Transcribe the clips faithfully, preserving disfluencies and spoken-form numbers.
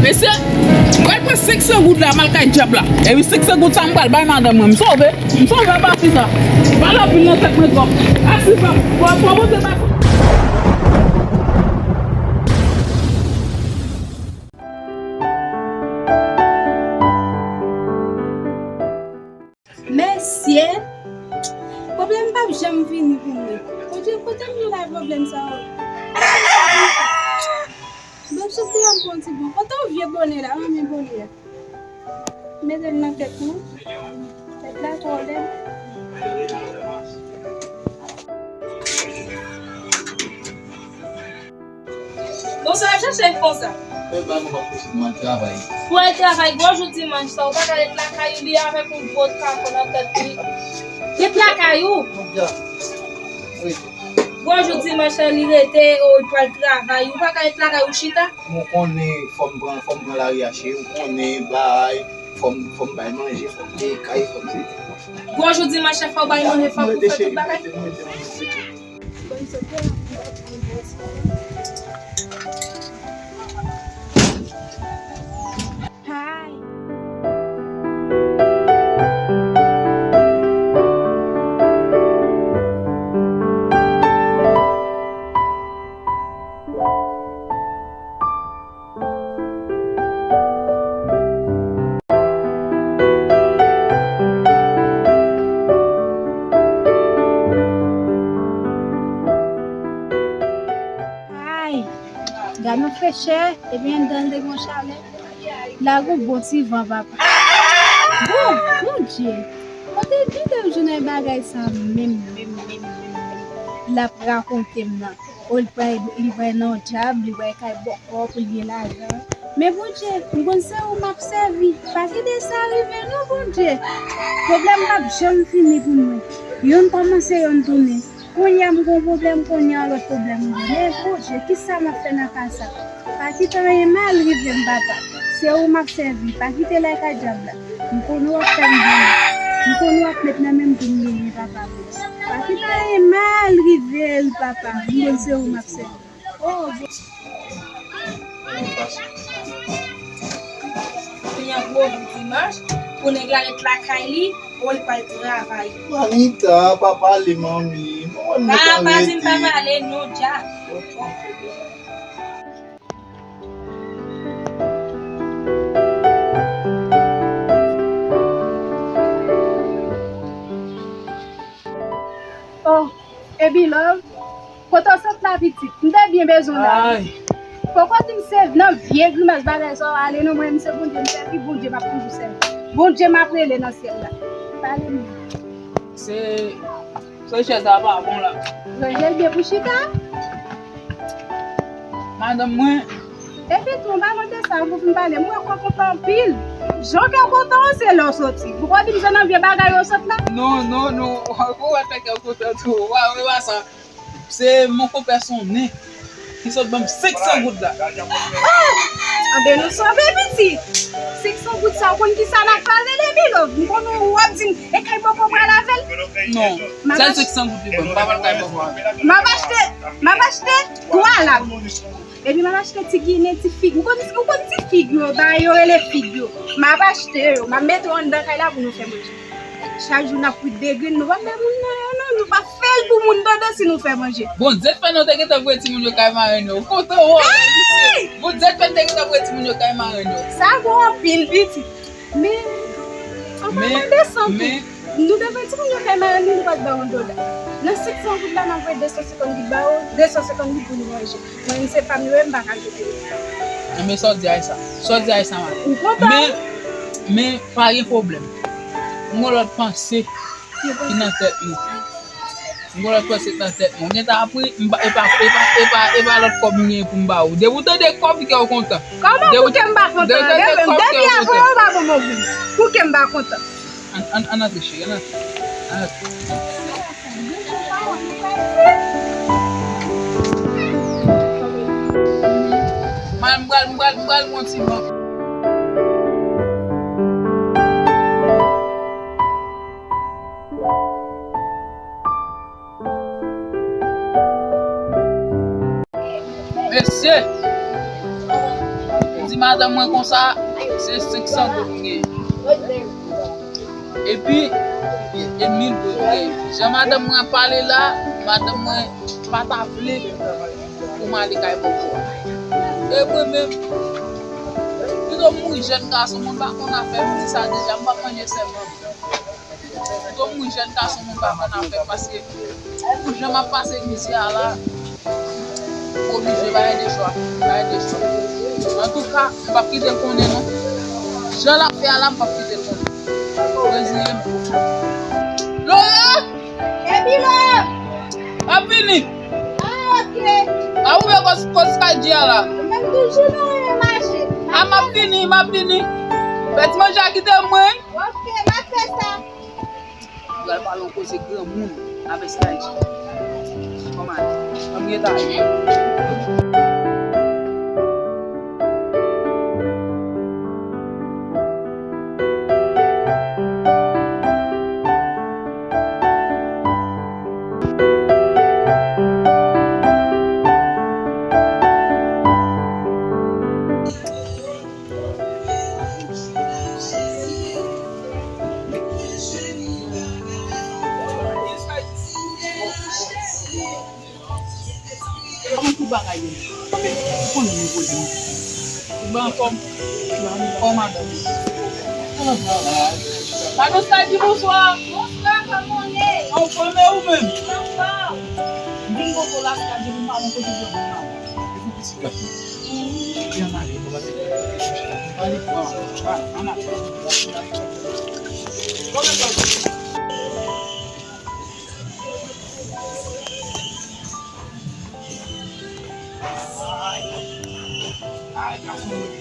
Mesye, m pral pran senk san goud la, m al kay dyab la. Epi senk san goud sa, m pral bay madanm mwen. M sove. M sove anba fi sa. Pale anpil nan tèt mwen twòp. Asi pa, pa, pa monte pa. Mesye, pwoblèm p ap janm fini pou mwen. Bondye, kote m jwenn ay pwoblèm sa yo? Bon, sot deyò m pran ti bon. Kote w vye bonè la? Mwen men bonè a. Mete l nan tèt mwen. Tèt la twò lèd. Bon, sa w ap chache konsa? Mwen pa mwen pa posib, mwen al travay. Pou al travay, gwo jou dimanch sa, ou pa ka ret lakay ou li avèk yon gwo tako nan tèt li. Ret lakay ou. Wi. Gwo jou dimanch la, li rete, ou pral travay. Ou pa ka ret lakay ou chita. Mwen konnen fò m pran, fò m pran lari a cheri, ou konnen bay, fò m, fò m bay manje, fò m peye kay, fò m se. Gwo jou dimanch la, fò w bay manje, fò w fè tout bagay. Hi. Ay, gad yon frechè, epi anndan l te gen yon chalè. La gon bon ti van, papa. Bon, Bondye, kote, ki lè m jwenn bagay sa menm, menm, menm, menm, menm? L ap rakonte m nan. O, li pral, li pral nan dyab, li pral kay bòkò pou l gen lajan. Men Bondye, m konn se ou m ap sèvi. Pa kite sa rive non, Bondye. Pwoblèm p ap janm fini pou mwen. Youn kòmanse, youn tounen. Kounye a m gon pwoblèm, kounye a yon lòt pwoblèm m gen. Men Bondye, kisa m ap fè nan ka sa? Pa kite anyen mal rive m, papa. Se ou m ap sèvi. Pa kite l al kay dyab la. M konnen w ap fè m byen. M konnen w ap met nan men m pou m beni, papa. Pa kite anyen mal rive l, papa. M konn se ou m ap sèvi. Oh, Bondye. Kounye a gwo jou dimanch, pou nèg la ret lakay li, pou l pral travay. Anita, pa pale, manmi. Mwen mèt arete. Pa di m pa pale, non, Jack. Oh, Ebi Love, kote w sot la, pitit? M te byen bezwen w la, wi. Poko di m se nan vye grimas bagay sa w ale, non, mwen, m se Bondye m sèvi, Bondye m ap toujou sèvi. Bondye m ap rele nan syèl la. Pale m. Se, se chèz la pa bon la. Ranje l byen pou chita. Madanm mwen. Epi tou, anba mwen te sa, pou fin pale, m wè kò kontan anpil. Jan kè w kontan an, se lè w soti. Ou konn di m se nan vye bagay yo sot la? Non, non, non. Ou wè fè kè w kontan tou. Ou pa, ou pa sa. Se mon konpè Sonnen ki sot ban m senk san goud la. Oh! Anben nou sove, pitit. Senk san goud sa, ou konn kisa n ap fè avè l, Ebi Love? M konn ou ap di m, e kay bòkò pral avè l? Non. Sèl senk san goud li ban m, m pa pral kay bòkò avè l. M ap achte, m ap achte twa lab. Epi m ap achte ti ginen, ti fig. Ou konn, ou konn ti fig yo, ba yo rele fig yo. M ap achte yo, m ap mete yo anndan kay la pou nou fè manje. Chak jou n ap kwit degrenn, nou p ap bay moun nan yo non, nou p ap fè l pou moun tande si nou fè manje. Bondye fè nou te gentan voye timoun yo kay marenn yo. Ou kontan wè, mesye. Bondye fè nou te gentan voye timoun yo kay marenn yo. Sa bon anpil, pitit. Men, an palan de san tou, nou te voye timoun yo kay marenn nou, nou pa t ba yo yon dola. Nan senk san goud la, n ap voye de san senkant goud ba yo, de san senkant goud pou nou manje. Mwen menm se pa m yo ye, m pa ka kite yo. Enben, sa w di a sa? Sa w di a sa, madanm? Ou kontan? Men, men, pa gen pwoblèm. M gon lòt panse ki nan tèt mwen. M gon lòt panse ki nan tèt mwen. Ou gentan apri, m pa, e pa, e pa, e pa, e pa lòt kòb m genyen pou m ba ou. Depi w tande kòb, kè w kontan. Kòman pou kè m pa kontan? Depi, depi apre, ou pa ban m yon goud. Pou kè m pa kontan? Ann, ann, ann antre, cheri, ann antre. Ann antre. Mwen, m pral, m pral, m pral pran ti van. Mesye! Di Madanm mwen konsa, se senk san goud m genyen. Epi, e mil goud m genyen. Jan madanm mwen ap pale la, madanm mwen pa ta vle pou m ale kay bòkò a. E mwen menm, pito m mouri jèn gason, mwen pa konn afè, m di sa deja, m p ap manje sèlman. Pito m mouri jèn gason, mwen pa konn afè, paske pou jan m ap pase mizè a la, m oblije, pa gen de chwa, pa gen de chwa. Antouka, m p ap kite l konnen non. Jan l ap fè a la, m p ap kite l konnen. Reziye m. Lolo! Epi lò! M ap vini. Ah, ok. A ou menm koz, koz kay di a la. Mwen toujou nan renmen mache. A m ap vini, m ap vini. Fè ti manje a kite mwen. Ok, m ap fè sa. Ou pral pale yon koze granmoun avè Sky G. Kòman? Kòman ye ta ye? Kòman tout bagay yo? Ou konnen mwen poze m. Ou byen anfòm? Kòman madanm? Madan Sky di bonswa. Bonswa, kòman w ye? Anfòm, e ou menm? Anfòm. M vin bòkò la, Sky di pou m pale yon koze granmoun avè w. Epi pitit gason. Byen ale, nou va te pale. Pale, pale, pale. Ay, ay, gason mwen.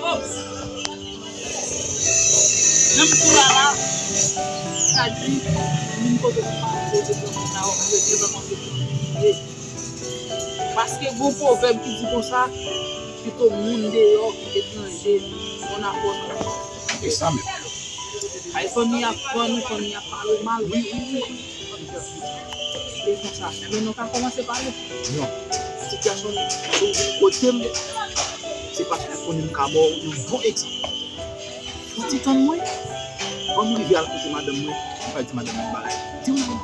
Oh! Menm kou la la, sa di, moun kote pou pa kote pou moun la, ou kote pou pa kote pou moun. Paske gon pwovèb ki di konsa, pito moun deyò, etranje, on a pòt. E sa menm. Ay, fanmi ap vann ou, fanmi ap pale w mal. Wi, wi, wi. E konsa. Ebyen, nou ka kòmanse pale. Non. Ti gason, si w vin kote m, se paske m konnen m ka ba w yon bon egzanp. Fò w ti tann mwen. Ban m rive al kote madanm mwen, m pral di madanm mwen yon bagay. Di w non.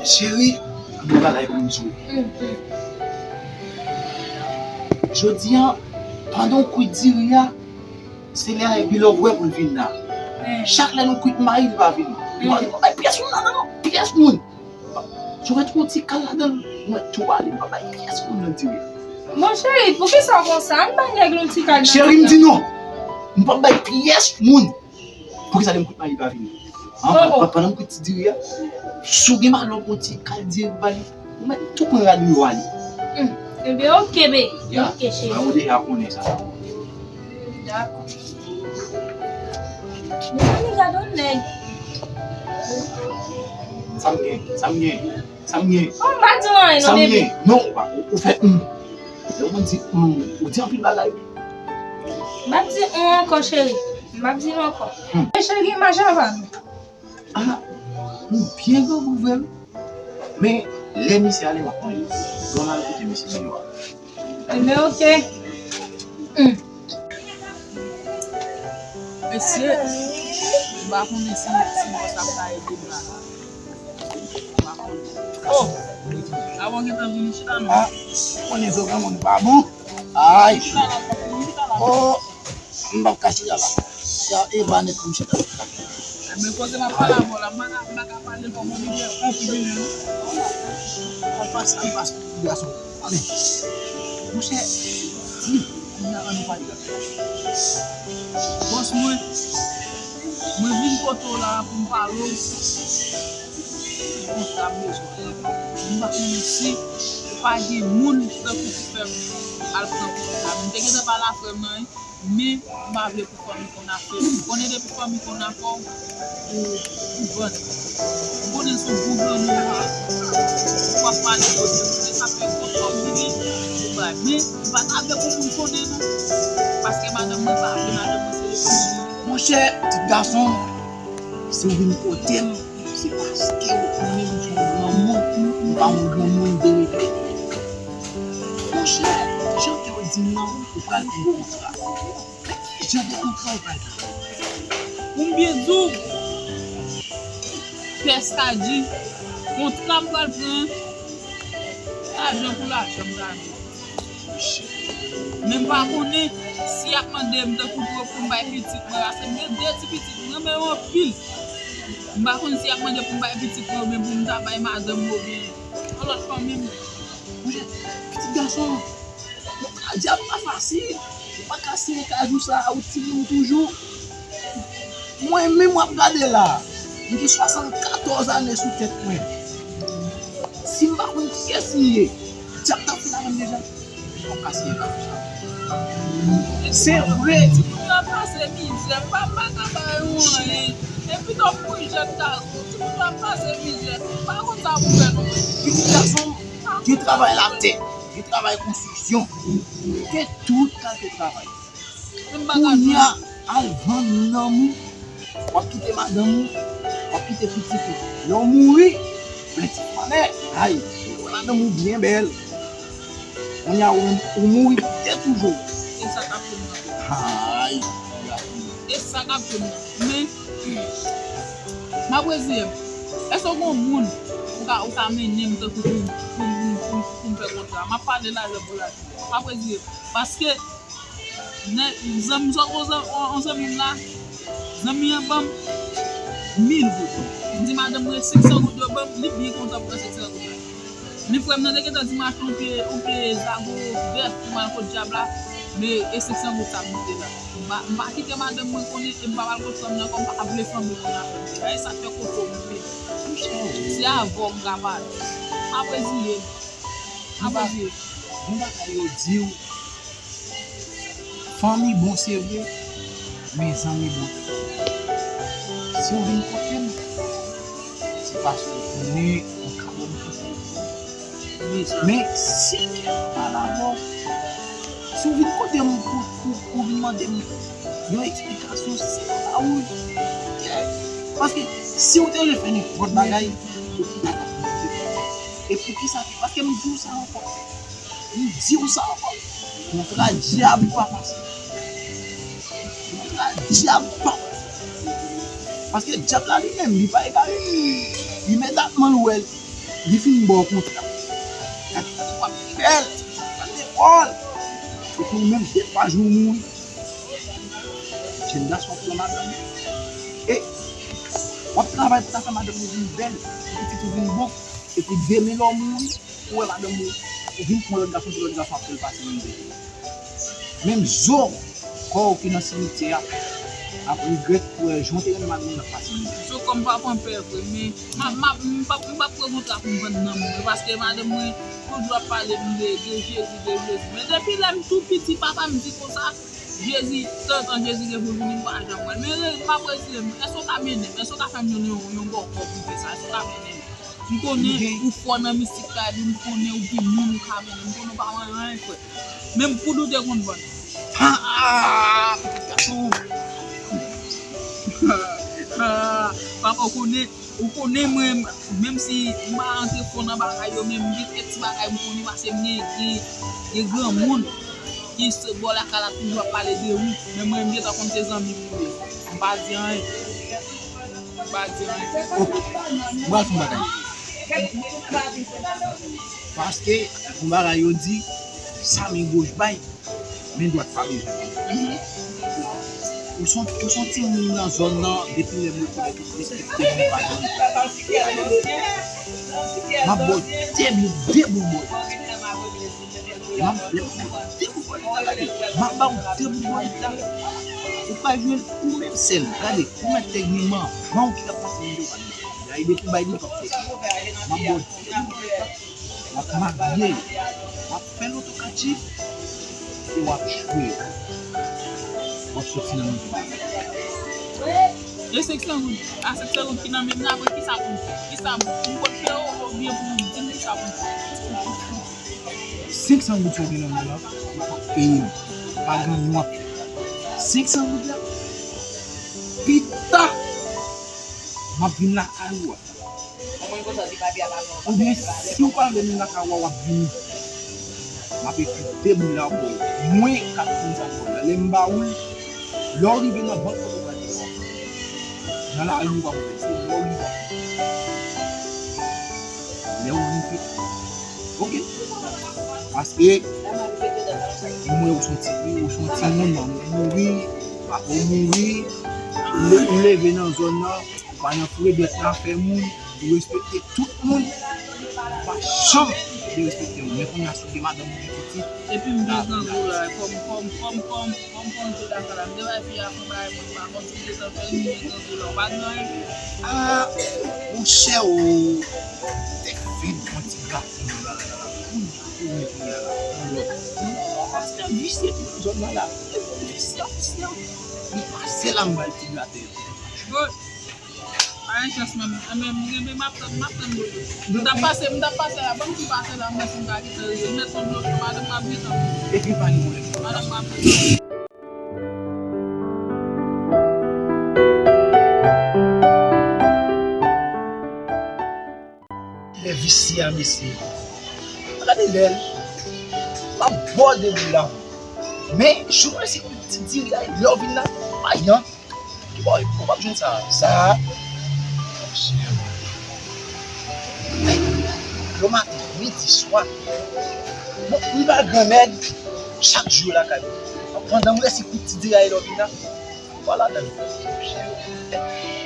Cheri, gen yon bagay pou m di w. Jodi a, pandan w kwit diri a, se lè a epi lè w wè pou l vin la. Chak lè nou kwit mayi, li pa vini. Nou pa bay pyès moun ladan non, pyès moun. Sou ret yon ti kal ladan l, mwen tou ale, m pa bay pyès moun nan diri. Bon, cheri, poukisa w konsa? M pa nèg yon ti kal nan... Cheri, m di non. M pa bay pyès moun. Poukisa lè m kwit mayi pa vini? An, oh, oh, pandan m kwit ti diri a, si w gen malè yon ti kal diri ba li, ou mèt tou pran rad ou ale. Hmm. Ebyen, oke, baby. Ya, oke, cheri. Mwen deja konnen sa. Dakò. Mezanmi, gade yon nèg. Sa m gen? Sa m gen? Sa m gen? Oh, m pa di w anyen non, bebe. Sa m gen? Non, ou pa, ou, ou fè hmm. Lè ou konn di hmm, ou di anpil bagay. M p ap di hmm ankò, cheri. M p ap di non ankò. Hmm. E cheri, gen majan pa nou. Ah, ou byen grangou vre wi. Men, lè misye ale, w ap konnen. Grann al kote misye deyò a. Ebyen, oke. Hmm. Mesye, m pa konnen si, si bòs la ap ka ede m la, la. M pa konnen. Oh! Avan w gentan vini chita non. Ah, ou konnen zò granmoun pa bon. Ay! Oh! M p ap ka chita la. Se a Eva nèt pou m chita. Ebyen, kote m ap pale avè w la, m pa ka, m pa ka pale fò m oblije anpil vini non. Al pase, al pase, gason. Ale. Monchè, hmm, kounya ann nou pale la. Bòs mwen, mwen vin kote w la pou m pale w. Konsa m bezwen. M pa konnen si ou pa gen moun tankou pou fè m al pran kontak. M te gentan pale a frè m nan, wi. Men, m pa vle pou fanmi konn afè m. Ou konnen depi fanmi konn afè w, ou, ou vann. M konnen se yon gwo granmoun ou ye. Ou p ap pale kote. Men sa fè kontan w vini, ou pa Men, m pa ta vle pou moun konnen non. Paske madanm mwen pa vle madanm mwen se li. Monchè, ti gason, si w vin kote m, se paske w konnen m se yon granmoun, m pa yon granmoun de repè. Monchè, jan ke w di m nan, ou pral gen kontra. Men ki jan de kontra w pral gen? Pou m byen di w, pès ka di, kontra m pral pran, lajan pou lajan m ta di. Men m pa konnen si y ap mande m tankou pou, pou m bay pitit mwen, paske m gen de ti pitit, m renmen yo anpil. M pa konn si y ap mande pou m bay pitit mwen oubyen pou m ta bay madanm mwen oubyen yon lòt fanmi m. Monchè, pitit gason, kontra dyab pa fasil. Ou pa ka siyen kajou sa a, ou timoun toujou. Mwen menm w ap gade la, m gen swasannkatòz ane sou tèt mwen. Si m pa konn kiyès m ye, dyab t ap fin avè m deja. Ou pa ka siyen kajou sa a. Se vre. Timoun yo ap pase mizè, m pa, m pa ka ba yo anyen. E pito m mouri jèn gason. Timoun yo ap pase mizè. M pa konn sa pou fè non. Pitit gason, gen travay latè, gen travay konstriksyon, gen tout kalite travay. Kounye a, al vann nanm ou, w ap kite madanm ou, w ap kite pitit ou. Lè w mouri, plentif malè. Ay, madanm ou byen bèl. Kounye a, ou, ou mouri tèt ou jo. E sa k ap fè m nan. Ay, e sa k ap fè m nan. Men, m ap reziye m. Èske w gen yon moun ou ka, ou ka mennen m tankou pou, pou, pou, pou, pou m fè kontra? M ap pale lajan pou lajan. M ap reziye m. Paske, nèg, zanmi, sòt yon zan-, yon, yon zanmi m la, zanmi an ban m mil goud. M di madanm mwen senk san goud yo ban m, li byen kontan pou pran senk san goud la. Men frè m nan te gentan di m achte yon pye, yon pye zago vèt pou m al kot dyab la, men e senk san goud sa m mete la. M pa, m pa kite madanm mwen konnen, e m pa pral kot fanm nan ankò, m pa vle fanmi m konn afè m te la. E sa k fè koko m pe. Se avè w m ka pale. M ap reziye m. M ap reziye m. Yon bagay yo di w, fanmi bon se vre, men zanmi bon tou. Si w vin kote m, se paske w konnen ou ka ban m konsèy. Men si ke m pale avè w, si w vin kote m pou, pou, pou vin mande m yon eksplikasyon, si m ba ou l, paske si w te vle fè nenpòt bagay, ou pa t ap mande m. E poukisa? Paske m di w sa ankò. M di w sa ankò. Kontra dyab pa fasil. Kontra dyab pa fasil. Paske dyab la li menm, li pa egare. Imedyatman l wè li fin ba w kontra. Gade w ap bèl, pral lekòl. Epi ou menm, de twa jou ou mouri. Jèn gason ap pran madanm. E w ap travay pou ta fè madanm ou vin bèl, pou pitit ou vin bon. Epi demen lè w mouri, ou wè madanm ou, ou vin pran lòt gason, se lòt gason ap fè l pase mizè. Menm zo kò w ki nan simityè a ap regrèt pou wè jan w te renmen madanm ou nan pase mizè. Zo kò m pa pran pè vre, men m ap, m ap, m p ap, m p ap pran kontra pou m vann nanm mwen, paske madanm mwen toujou ap pale m de, de Jezi, de Jezi. Men depi lè m tou piti, papa m di konsa, Jezi, tantan Jezi gen pou l vini, m pa janm wè l. Men re-, m ap reziye m. Èske w ka mennen m? Èske w ka fè m jwenn yon, yon bòkò pou m fè sa? Èske w ka mennen m? M konnen ou fò nan mistik la, epi m konnen ou gen moun ou ka mennen. M konnen ou pa wè anyen, frè. Menm poud ou te konn vann. Ha, ha, pitit gason. Ha, papa, ou konnen, ou konnen mwen, menm si m pa rantre fon nan bagay yo, men m gen kèk ti bagay m konnen, paske m gen, gen, gen granmoun ki se bò lakay la toujou ap pale de ou, men mwen, m gentan konn se zanmi m ou ye. M pa di anyen. M pa di anyen. Oke. M pral fè yon bagay. Paske, yon bagay yo di, sa men goch bay, men dwat pa bezwen. Ou se yon, ou se yon timoun nan zòn nan, depi lè m rekonèt ou, respekte m, ou pa janm. M ap ba w de, de bonbon. M ap, m ap ba w de bout bòlèt la. Ou pa jwenn ou menm sèl. Gade, ou mèt te gen manman w ki t ap pase mizè, ou pa t mizè. Gade, depi w bay li, w p ap fè. M ap ba w de bout bòlèt la. W ap marye. W ap fè loto katchif. E w ap jwe. W ap soti nan mizè. E senk san goud, a senk san goud ki nan men m nan, apre kisa pou m fè? Kisa pou m pot pye w oubyen pou m di m kisa pou m fè? Senk san goud sa w gen nan men w la, ou p ap peye m. Pa gen yon ap. Senk san goud la, pita, m ap vin lakay ou a. Oubyen, si w pa vle m lakay ou a, w ap vini. M ap ekri de boul la pou ou. Mwen k ap konn sa pou ou. Lè m ba ou l, lè w rive nan bank kote w pral fè sa. Nan lari ou pa pou fè, se lè w rive. Lè w rive. Oke. Paske, mwen, ou se yon ti, ou se yon timoun, manman w mouri, papa w mouri, ou le-, ou leve nan zòn nan, ou pa nan fredòt nan afè moun, ou respekte tout moun, ou pa janm derespekte moun. Men kounye a, si w gen madanm ou gen pitit, epi m gen grangou la, fò m, fò m, fò m, fò m, fò m konn tout afè la. M te bay fi a fè yon bagay mwen pa konn si m te santi l, m gen grangou la, ou pa gen anyen pou fè. Ah, monchè, o, tèt vid, yon ti gato, la, la, la, la. Kounye a, kounye a, kounye a la, yon lòt. Yon pastè visye ki nan zòn nan la. Visye, visye. M pase la, m bay ti blatè. Good. Pa gen chans menm. Enben, m renmen, m ap tann, m ap tann dodo. M t ap pase, m t ap pase la, ban m tou pase la, m wè si m ka gentan rive. M met sou bloke, madanm m ap gentan. Epi pa gen pwoblèm. Madanm m ap gentan. Lè visye a, mesye. Gade lè l. M ap bò de boul la. Men, jou mwen si ti diri a, lè w vin la, pa yon. Ki bò, ou p ap jwenn sa. Sa. Lo maten, midi, swa. Bon, m pa gran nèg, chak jou lakay mwen. Pandan m resi kout ti diri a, lè w vin la. Vwala, dan.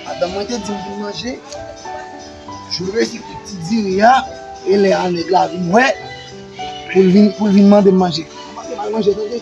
Madanm mwen te di m vin manje. Jou resi kout ti diri a, e lè a nèg la vin wè, pou l vin, pou l vin mande m manje. Mwen te bay manje, tande.